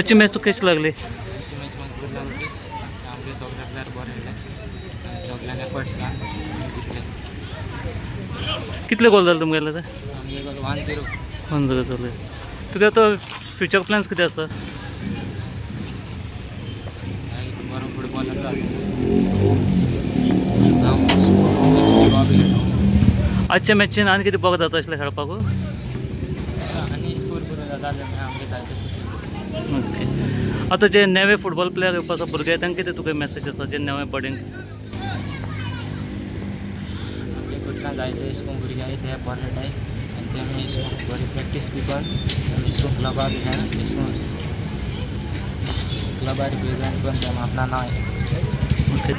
आजची मॅच तुका कशी लागली? आमची मॅच म्हाका बरी लागली. आमगे सगळे प्लेयर बरे खेळ्ळे आनी सगळ्यांनी एफर्ट्स घालून जिखले. कितले गोल जाले तुमगेले ते? आमगे गोल 1-0. 1-0 जाले. तुगे आतां फ्युचर प्लॅन्स कितें आसा? एक बरो फुटबॉलर जाता हांव. एफ सी गोवा बी खेळटा. आजच्या मॅचीन आनी कितें बरो जाता आसलें खेळपाक? आनी स्कोर बरो जाता जाल्यार आमगे जायते जिखले. ओके, आतां जे नवे फुटबॉल प्लेयर येवपा आसा भुरगे, तांकां कितें तुका मॅसेज आसा जे नवे बडींग? आमगे कुटला जायते अशें करून भुरगे आहाय ते बरे खेळटाय आनी तेमी अशें करून बरी प्रॅक्टीस बी करून तेमी अशें करून क्लबा बी खेळ, अशें करून क्लबा रिप्रेजेंट करून तेमी आपणा नांव. ओके.